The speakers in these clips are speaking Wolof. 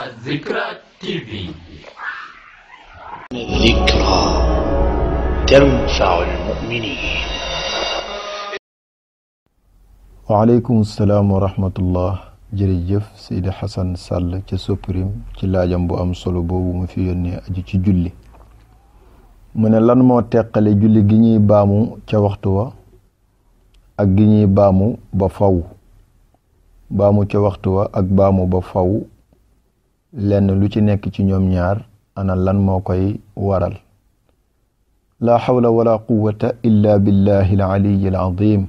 الذكرى TV. الذكرى تنفع المؤمنين. waaleykum salaam wa rahmatullah. jërëjëf Seydi Hassan Sall ca Soprim ci laajam bu am solo boobu mu fi yónnee aju ci julli. mu ne lan moo teqale julli gi ñuy baamu ca waxtu wa ak gi ñuy baamu ba faw. baamu ca waxtu wa ak baamu ba faw lenn lu ci nekk ci ñoom ñaar ana lan moo koy waral. la hawla wala quwwata illa billahi al-aliyyi al-azim.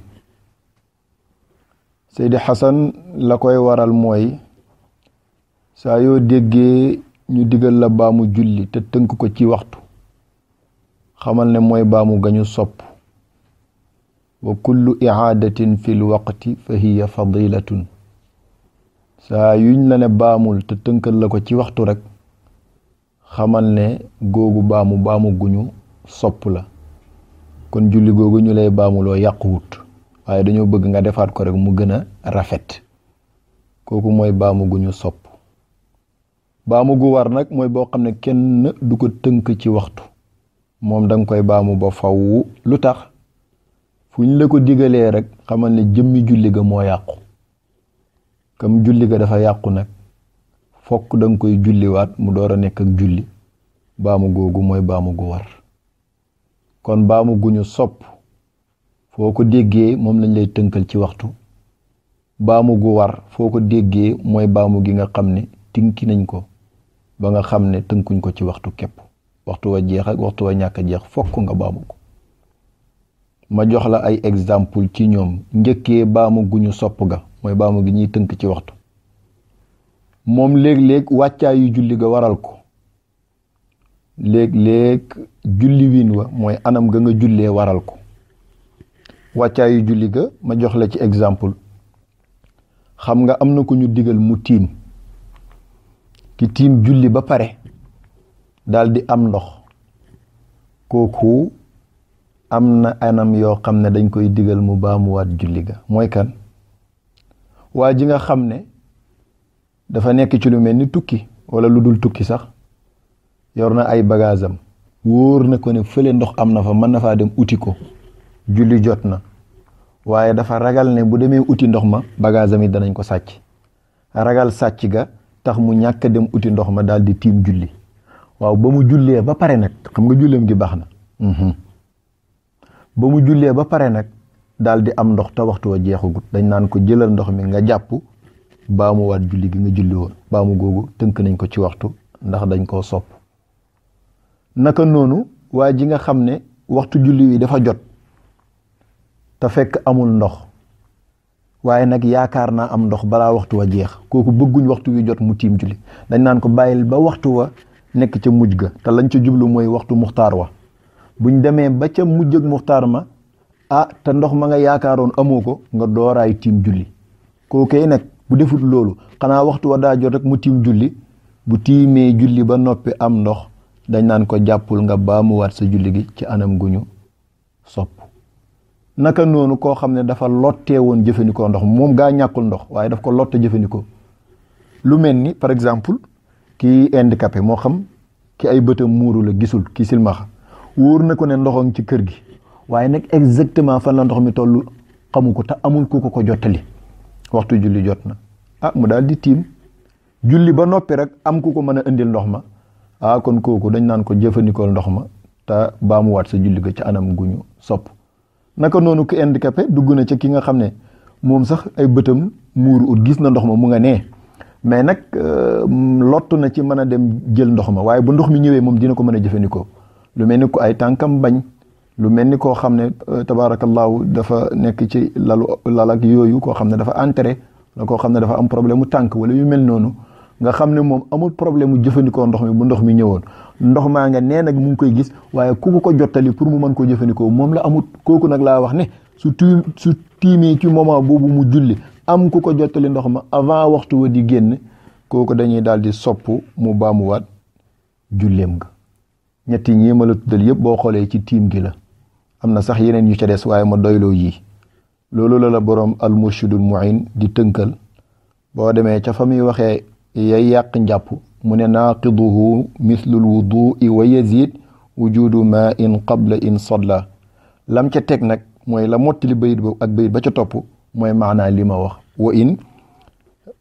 Seydi Hassan la koy waral mooy saa yoo déggee ñu digal la baamu julli te tënk ko ci waxtu xamal ne mooy baamu gañu sopp. wa kullu i'aadatin fil waqti fa hiya fadilatun. saa yuñ la ne baamul te tënkal la ko ci waxtu rek xamal ne googu baamu guñu sopp la. kon julli googu ñu lay baamuloo yàquwut waaye dañoo bëgg nga defaat ko rek mu gën a rafet. kooku mooy baamu gu ñu sopp. baamu gu war nag mooy boo xam ne kenn du ko tënk ci waxtu moom danga koy baamu ba faw. lu tax fu ñu la ko digalee rek xamal ne jëmmi julli ga moo yàqu. comme julli ga dafa yàqu nag fokk danga koy julliwaat mu door a nekk ak julli. baamu googu mooy baamu gu war. kon baamu gu ñu sopp foo ko déggee moom lañ lay tënkal ci waxtu. baamu gu war foo ko déggee mooy baamu gi nga xam ne tinki nañ ko ba nga xam ne tënkuñ ko ci waxtu képp. waxtu wa jeex ak waxtu wa ñàkk a jeex fokk nga baamu ko. ma jox la ay exemple ci ñoom. njëkkee baamu gu ñu sopp ga mooy baamu gi ñuy tënk ci waxtu. moom léeg-léeg wàccaayu julli ga waral ko. léeg-léeg julli wiin wa mooy anam ga nga jullee waral ko. wàccaayu julli ga ma jox la ci exemple. xam nga am na ko ñu digal mu tiim. ki tiim julli ba pare daldi am ndox. kooku am na anam yoo xam ne dañ koy digal mu baamuwaat julli ga. mooy kan? waa ji nga xam ne dafa nekk ci lu mel ni tukki wala lu dul tukki sax yor na ay bagaasam wóor na ko ne fële ndox am na fa mën na faa dem uti ko. julli jot na waaye dafa ragal ne bu demee uti ndox ma bagaasam yi danañ ko sàcc. ragal sàcc ga tax mu ñàkk dem uti ndox ma daal di tiim julli. waaw ba mu jullee ba pare nag xam nga julleem gi baax na. ba mu jullee ba pare nag daal di am ndox te waxtu wa jeexagut dañ naan ko jëlal ndox mi nga jàpp baamu waat julli gi nga julli woon. baamu googu tënk nañ ko ci waxtu ndax dañ koo sopp. naka noonu waa ji nga xam ne waxtu julli wi dafa jot te fekk amul ndox waaye nag yaakaar naa am ndox balaa waxtu wa jeex. kooku bëgguñ waxtu wi jot mu tiim julli dañ naan ko bàyyil ba waxtu wa nekk ca mujj ga te lañ ca jublu mooy waxtu muxtaar wa. buñ demee ba ca mujj ak muxtaar ma te ndox ma nga yaakaaroon amoo ko nga dooraay tiim julli. kookee nag bu defut loolu xanaa waxtu wa daa jot rek mu tiim julli. bu tiimee julli ba noppi am ndox dañ naan ko jàppul nga baamuwaat sa julli gi ci anam gu ñu sopp. naka noonu koo xam ne dafa lottee woon jëfandikoo ndox moom gaa ñàkkul ndox waaye daf ko lotte jëfandikoo. lu mel ni par exemple kii handicapé moo xam ki ay bëtam muuru la gisul ki silmaxa wóor na ko ne ndoxam ci kër gi waaye nag exactement fan la ndox mi tollu xamu ko te amul ku ko jottali. waxtu julli jot na mu daal di tiim julli ba noppi rek am ku ko mën a indil ndox ma kon kooku dañ naan ko jëfandikoo ndox ma te baamuwaat sa julli ga ci anam gu ñu sopp. naka noonu ki handicapé dugg na ca ki nga xam ne moom sax ay bëtam muuru ut gis na ndox ma mu nga nee mais nag lottu na ci mën a dem jël ndox ma waaye bu ndox mi ñëwee moom dina ko mën a jëfandikoo. lu mel ni ko ay tànkam bañ. lu mel ni koo xam ne tabaarakallaahu dafa nekk ci lal ak yooyu koo xam ne dafa entré la koo xam ne dafa am problème mu tànk wala yu mel noonu nga xam ne moom amul problème mu jëfandikoo ndox mi bu ndox mi ñëwoon. ndox maa nga nee nag mu ngi koy gis waaye ku ko jottali pour mu mën koo jëfandikoo moom la amut. kooku nag laa wax ne su tiimee ci moment boobu mu julli am ku ko jottali ndox ma avant waxtu wa di génn kooku dañuy daal di sopp mu baamuwaat julleem ga. ñetti ñii ma la tuddal yëpp boo xoolee ci tiim gi la. am na sax yeneen yu ca des waaye ma doyloo yii. loolu la boroom al murshidul muin di tënkal boo demee ca fa muy waxee yay yàq njàpp mu ne naaqiduhu mislul wudui wa yazid wujudu ma in qabla in salla lam ca teg nag mooy la mottali bayit ba ak bayit ba ca topp mooy maanaa li ma wax wa in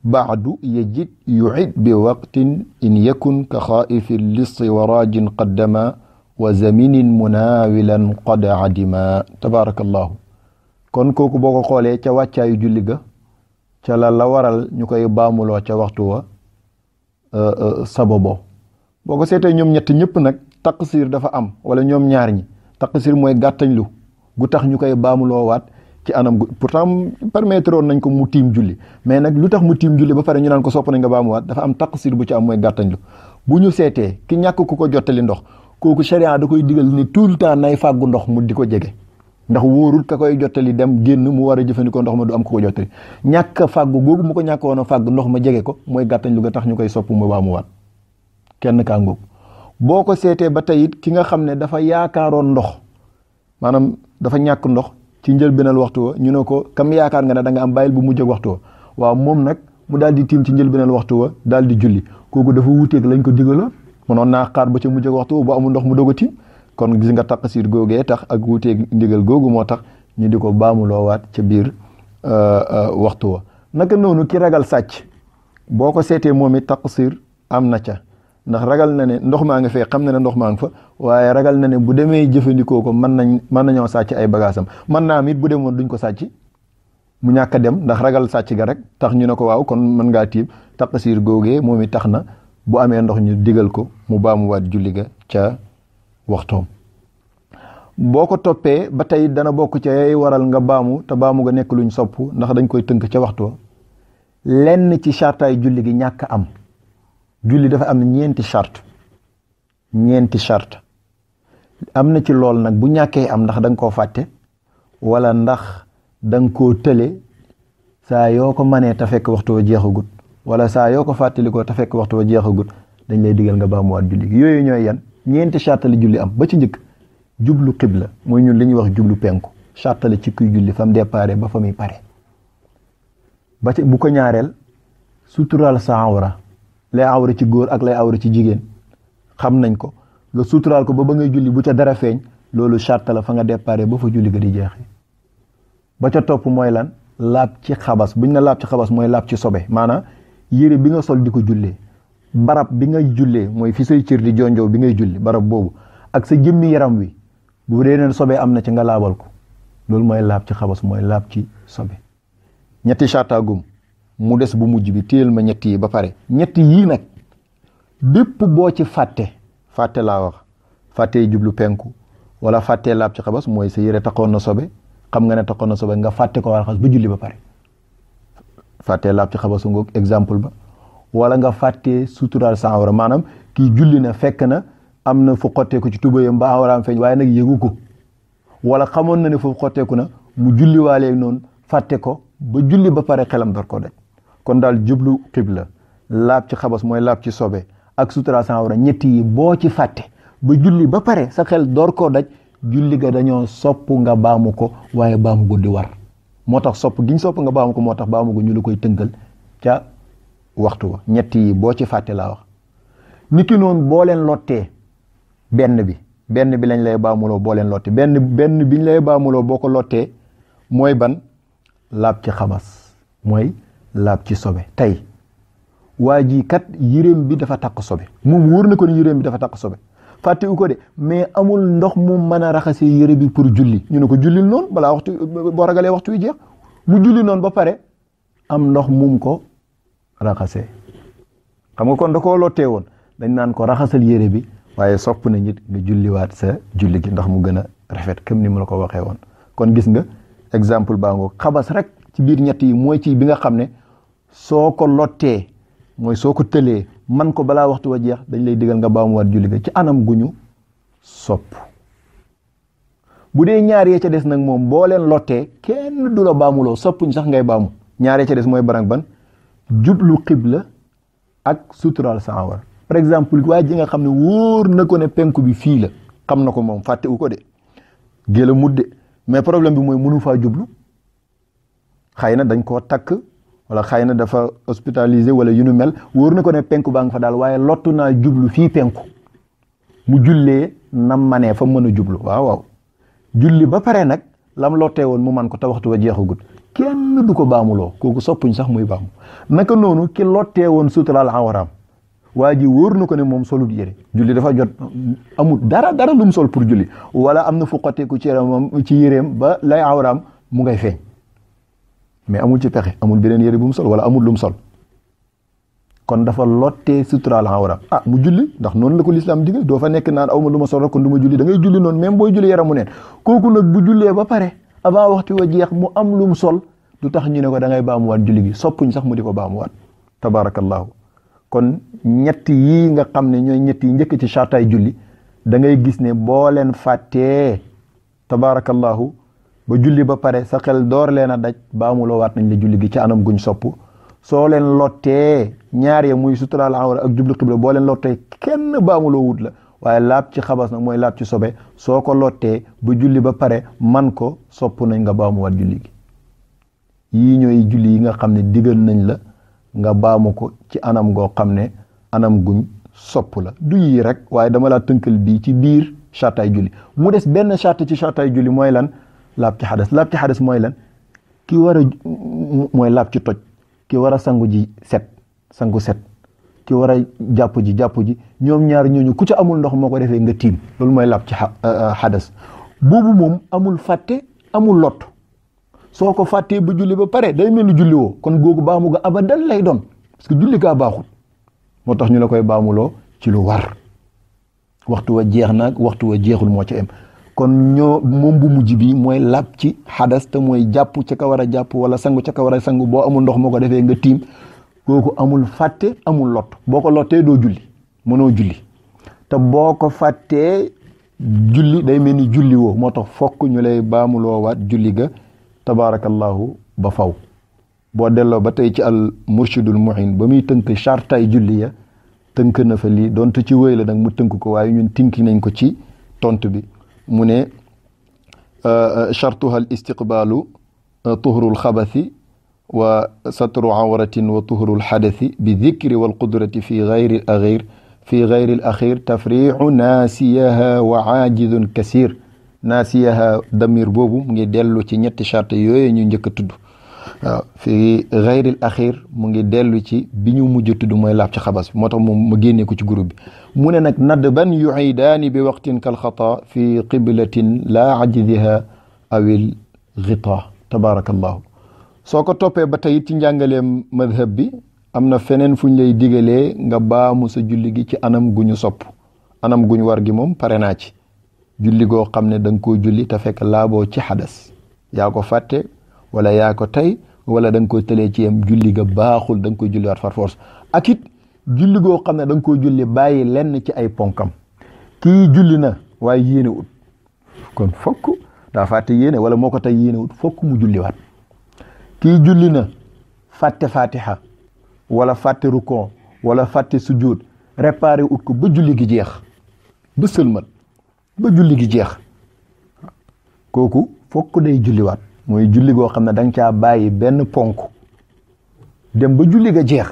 baadu yajid yuid bi waqtin in yakun ka xaaifi lissi wa raajin qaddama wa zaminin munaawilan qad adima tabarakallahu kon kooku boo ko xoolee ca wàccaayu julli ga ca la waral ñu koy baamuloo ca waxtu wa sababo boo ko seetee ñoom ñett ñëpp nag taqsir dafa am wala ñoom ñaar ñi taqsir mooy gàttañlu gu tax ñu koy baamuloo waat ci anam gu pourtant permettre woon nañ ko mu tiim julli mais nag lu tax mu tiim julli ba pare ñu naan ko sopp nañ nga baamuwaat dafa am taqsir bu ci am mooy gàttañlu bu ñu seetee ki ñàkk ku ko jottali ndox kooku sharia da koy digal ni tout le temps nay fàggu ndox mu di ko jege ndax wóorul ka koy jottali dem génn mu war a jëfandikoo ndox ma du am ku ko jottali ñàkk fàggu googu mu ko ñàkk woon a fàggu ndox ma jege ko mooy gàttañlu ga tax ñu koy sopp mu baamuwaat kenn kaa ngóob boo ko seetee ba tey it ki nga xam ne dafa yaakaaroon ndox maanaam dafa ñàkk ndox ci njëlbéenal waxtu wa ñu ne ko kam yaakaar nga ne da nga am bàyyil bu mujj ak waxtu wa waaw moom nag mu daal di tiim ci njëlbéenal waxtu wa daal di julli kooku dafa wuuteeg lañ ko digaloon mënoon naa xaar ba ca mujj ak waxtu wa bu amul ndox mu doog a tiim kon gis nga taqsir googee tax ak wuuteeg ndigal googu moo tax ñu di ko baamuloowaat ca biir waxtu wa naka noonu ki ragal sàcc boo ko seetee moom it taqsir am na ca ndax ragal na ne ndox maa nga fee xam na ne ndox maa nga fa waaye ragal na ne bu demee jëfandikoo ko mën nañoo sàcc ay bagaasam mën naa am it bu demoon duñ ko sàcc mu ñàkk a dem ndax ragal sàcc ga rek tax ñu ne ko waaw kon mën ngaa tiim taqsir googee moom it tax na bu amee ndox ñu digal ko mu baamuwaat julli ga ca waxtoom boo ko toppee ba tey dana bokk ca yay waral nga baamu te baamu nga nekk luñ sopp ndax dañ koy tënk ca waxtu lenn ci chartaay julli gi ñàkk am julli dafa am ñeenti charte am na ci lool nag bu ñàkkee am ndax da nga koo fàtte wala ndax da nga koo tële saa yoo ko manee te fekk waxtu wa jeexagut wala saa yoo ko fàttalikoo te fekk waxtu wa jeexagut dañ lay digal nga baamuwaat julli gi yooyu ñooy yan ñeenti charte la julli am ba ci njëkk jublu xibla mooy ñun li ñuy wax jublu penku charte la ci kuy julli fam déparé ba fa muy pare ba ci bu ko ñaareel suturaal sa awra lay awra ci góor ak lay awra ci jigéen xam nañ ko nga suturaal ko ba ngay julli bu ca dara feeñ loolu charte la fa nga déparé ba fa julli ga di jeexee ba ca topp mooy lan laab ci xabas buñ na laab ci xabas mooy laab ci sobe maanaam yére bi nga sol di ko jullee barab bi nga jullee mooy fi say cër di jonjoo bi ngay julli barab boobu ak sa jëmmi yaram wi bu dee neen sobe am na ci nga laabal ko loolu mooy laab ci xabas mooy laab ci sobe ñetti chartaagum mu des bu mujj bi téyel ma ñett yi ba pare ñett yii nag bépp boo ci fàtte laa wax fàttee jublu penku wala fàttee laab ci xabas mooy sa yére taxoon na sobe xam nga ne taxoon na sobe nga fàtte ko raxas ba julli ba pare fàttee laab ci xabasu ngoog exemple ba wala nga fàttee suturaal sa awra maanaam kii julli na fekk na am na fu xotteeku ci tubayam ba awraam feeñ waaye nag yëgu ko wala xamoon na ne foofu xotteeku na mu julli waalee noonu fàtte ko ba julli ba pare xelam door ko daj kon daal jublu xibla laab ci xabas mooy laab ci sobe ak sutura sa awra ñett yi boo ci fàtte ba julli ba pare sa xel door koo daj julli ga dañoo sopp nga baamu ko waaye baamu ko di war moo tax sopp giñ sopp nga baamu ko moo tax baamu ko ñu la koy tënkal ca waxtu wa ñett yi boo ci fàtte laa wax niki noonu boo leen lottee benn bi lañ lay baamuloo boo leen lottee benn biñ lay baamuloo boo ko lottee mooy ban laab ci xabas mooy laab ci sobe tey waa ji kat yéreem bi dafa takk sobe moom wóor na ko ni yéreem bi dafa takk sobe fàtte u ko de mais amul ndox mu mën a raxasee yére bi pour julli ñu ne ko jullil noonu balaa waxtu boo ragalee waxtu wi jeex mu julli noonu ba pare am ndox mum ko raxasee xam nga kon da koo lottee woon dañ naan ko raxasal yére bi waaye sopp na nit nga julliwaat sa julli gi ndax mu gën a rafet comme ni mu la ko waxee woon kon gis nga exemple baa ngoo xabas rek ci biir ñett yi mooy ci bi nga xam ne soo ko lottee mooy soo ko tëlee man ko balaa waxtu wa jeex dañ lay digal nga baamuwaat julli ga ci anam guñu sopp bu dee ñaar yee ca des nag moom boo leen lottee kenn du la baamuloo soppuñ sax ngay baamu ñaar yee ca des mooy barang ban jublu xibla ak suturaal sa awra par exemple waa ji nga xam ne wóor na ko ne penku bi fii la xam na ko moom fàtte u ko de géla mudde mais problème bi mooy mënu faa jublu xëy na dañ koo takk wala xëy na dafa hospitalisé wala yu nu mel wóor na ko ne penku baa nga fa daal waaye lottu naa jublu fii penku mu jullee nam manee fa mën a jublu waaw julli ba pare nag lam lottee woon mu man ko te waxtu wa jeexagut kenn du ko baamuloo kooku soppuñ sax muy baamu naka noonu ki lottee woon suturaal awraam waa ji wóor na ko ne moom solut yére julli dafa jot amul dara lu mu sol pour julli wala am na fuqateeku ci yéreem ba lay awraam mu ngay feeñ mais amul ci pexe amul beneen yére bu mu sol wala amul lu mu sol kon dafa lottee suturaal awraam mu julli ndax noonu la ko lislaam digal doo fa nekk naan awma lu ma sol rek kon du ma julli da ngay julli noonu même booy julli yaramu neen kooku nag bu jullee ba pare avant waxtu wa jeex mu am lu mu sol du tax ñu ne ko da ngay baamuwaat julli gi soppuñ sax mu di ko baamuwaat tabarakallahu kon ñett yii nga xam ne ñooy ñett yi njëkk ci chartaay julli da ngay gis ne boo leen fàttee tabarakallahu ba julli ba pare sa xel door leen a daj baamuloo waat nañ la julli gi ci anam guñ sopp soo leen lottee ñaar ya muy suturaal awra ak jublu xibla boo leen lottee kenn baamuloo wut la waaye laab ci xabas nag mooy laab ci sobe soo ko lottee ba julli ba pare man ko sopp nañ nga baamuwaat julli gi yii ñooy julli yi nga xam ne digal nañ la nga baamu ko ci anam goo xam ne anam guñ sopp la du yii rek waaye dama laa tënkal bii ci biir chartaay julli mu des benn charte ci chartaay julli mooy lan laab ci xadas mooy lan ki war a mooy laab ci toj ki war a sangu set ki war a jàpp ji ñoom ñaar ñooñu ku ca amul ndox moo ko defee nga tiim loolu mooy laab ci xadas boobu moom amul fàtte amul lot soo ko fàttee ba julli ba pare day mel ni julli woo kon googu baamu ga abadan lay doon parce que julli gaa baaxul moo tax ñu la koy baamuloo ci lu war waxtu wa jeex naag waxtu wa jeexul moo ca am kon moom bu mujj bi mooy laab ci xadas te mooy jàpp ca ka war a jàpp wala sangu ca ka war a sangu boo amul ndox moo ko defee nga tiim kooku amul fàtte amul lot boo ko lottee doo julli mënoo julli te boo ko fàttee julli day mel ni julli woo moo tax fokk ñu lay baamuloo waat julli ga tabarakallahu ba faw boo delloo ba tey ci al murshidul muhin ba muy tënk chartaay julli ya tënk na fa lii donte ci wéy la nag mu tënk ko waaye ñun tinki nañ ko ci tontu bi mu ne chartuha al istiqbaalu tuhrul xabathi wa satru awratin wa tuhrul xadathi bi dikri wal qudrati fi gayri al axir tafriixu naasiyaha wa aajidun kasir naasiyaha damir boobu mu ngi dellu ci ñetti charte yooyu ñu njëkk a tudd waaw fi gayril axir mu ngi dellu ci bi ñu mujj tudd mooy laab ci xabas bi moo tax moom ma génnee ko ci groupe bi mu ne nag nadban yuidaani bi waqtin kal xata fi qiblatin laa ajdiha awil gita tabarakallahu soo ko toppee ba tey ci njàngaleem madhab bi am na feneen fu ñu lay digalee nga baamu sa julli gi ci anam gu ñu sopp anam gu ñu war gi moom pare naa ci julli goo xam ne da nga koo julli te fekk laaboo ci xadas yaa ko fàtte wala yaa ko tey wala da nga koy tëlee ci yam julli ga baaxul da nga koy julliwaat far force ak it julli goo xam ne da nga koy julli bàyyi lenn ci ay ponkam kii julli na waaye yéene ut kon fokk daa fàtte yéene wala moo ko tey yéene ut fokk mu julliwaat kii julli na fàtte fatiha wala fàtte rukon wala fàtte sujud réparé ut ko ba julli gi jeex ba sëlmat ba julli gi jeex kooku fokk day julliwaat mooy julli goo xam ne da nga caa bàyyi benn ponk dem ba julli ga jeex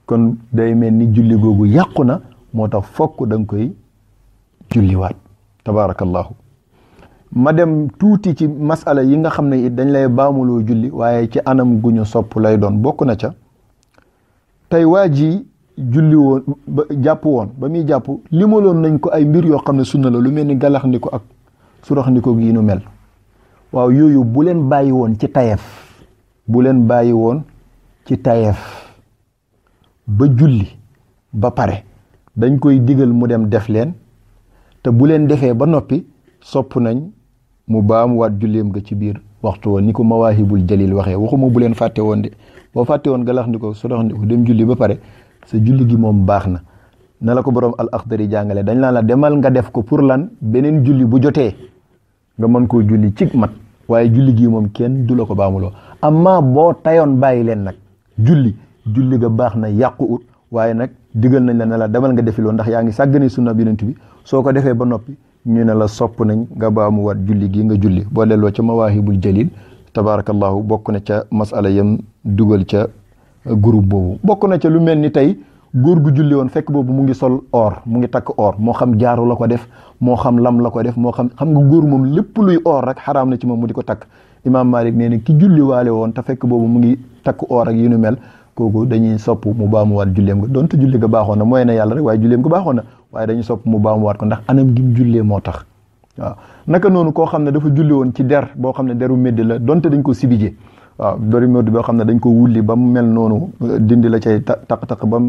kon day mel ni julli googu yàqu na moo tax fokk da nga koy julliwaat tabarakallahu ma dem tuuti ci masala yi nga xam ne it dañ lay baamuloo julli waaye ci anam gu ñu sopp lay doon bokk na ca tey waa ji julli woon ba jàpp woon ba muy jàpp limaloon nañ ko ay mbir yoo xam ne sunna la lu mel ni galax ndiko ak surax ndiko gi nu mel waaw yooyu bu leen bàyyi woon ci tayeef ba julli ba pare dañ koy digal mu dem def leen te bu leen defee ba noppi sopp nañ mu baamuwaat julleem nga ci biir waxtu woon ni ko mawaahibul jalil waxee waxuma bu leen fàtte woon de boo fàtte woon galax ndiko surax ndiko dem julli ba pare sa julli gi moom baax na la ko boroom al akhdari jàngale dañ laan la demal nga def ko pour lan beneen julli bu jotee nga mën koo julli ci mat waaye julli gi moom kenn du la ko baamuloo amma boo tayoon bàyyi leen nag julli ga baax na yàqu ut waaye nag digal nañ la ne la demal nga defiloo ndax yaa ngi sàggane sunna bi yonent bi soo ko defee ba noppi ñu ne la sopp nañ nga baamuwaat julli gi nga julli boo delloo ca mawaahibul jalil tabarakallahu bokk na ca masala yam dugal ca groupe boobu. bokk na ca lu mel ni tey góor gu julli woon fekk boobu mu ngi sol or mu ngi takk or moo xam jaaru la ko def moo xam lam la ko def moo xam nga góor moom lépp luy or rek xaraam na ci moom mu di ko takk. Imaam Malik nee na ki julli waale woon te fekk boobu mu ngi takk or ak yu nu mel kooku dañuy sopp mu baamuwaat julleem ga donte julli ga baaxoon na mooy na yàlla rek waaye julleem ga baaxoon na waaye dañuy sopp mu baamuwaat ko ndax anam gi mu jullee moo tax. waaw naka noonu koo xam ne dafa julli woon ci der boo xam ne deru médd la donte dañ ko sibijee waaw deru médd boo xam ne dañ ko wulli ba mu mel noonu dindi la cay taq-taq ba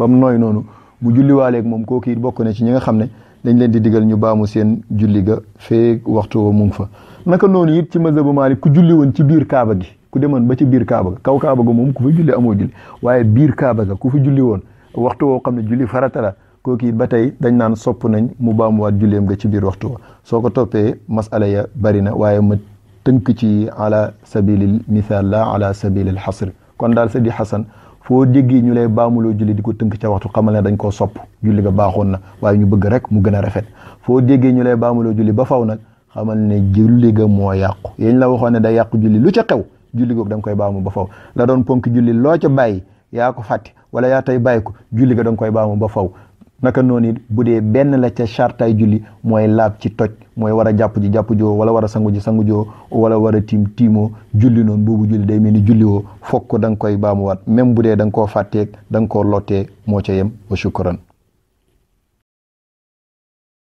mu nooy noonu bu julli waaleeg moom kooku it bokk na ci ñi nga xam ne dañ leen di digal ñu baamu seen julli ga fee waxtu woo mu ngi fa. naka noonu it ci mazhabu Maalik ku julli woon ci biir Kaaba gi ku demoon ba ci biir Kaaba ga kaw Kaaba ga moom ku fa julli amoo julli waaye biir Kaaba ga ku fa julli woon waxtu woo xam ne julli farata la kooku it ba tey dañ naan sopp nañ mu baamuwaat julleem ga ci biir waxtu wa soo ko toppee masala ya bari na waaye ma tënk ci ala sabilil misaal la ala sabilil xasr kon daal sa di xasan foo déggee ñu lay baamuloo julli di ko tënk ca waxtu xamal ne dañ koo sopp julli ga baaxoon na waaye ñu bëgg rek mu gën a rafet foo déggee ñu lay baamuloo julli ba faw nag xamal ne julli ga moo yàqu yéen la waxoon ne day yàqu julli lu ca xew julli googu da nga koy baamu ba faw la doon ponk julli loo ca bàyyi yaa ko fàtte wala yaa tey bàyyi ko julli ga da nga koy baamu ba faw naka noonu it bu dee benn la ca chartaay julli mooy laab ci toj mooy war a jàpp ji jàpp joo wala war a sangu ji sangu joo wala war a tiimoo julli noonu boobu julli day mel ni julli woo fokk da nga koy baamuwaat même bu dee da nga koo fàtteeg da nga koo lottee moo ca yem wa shukran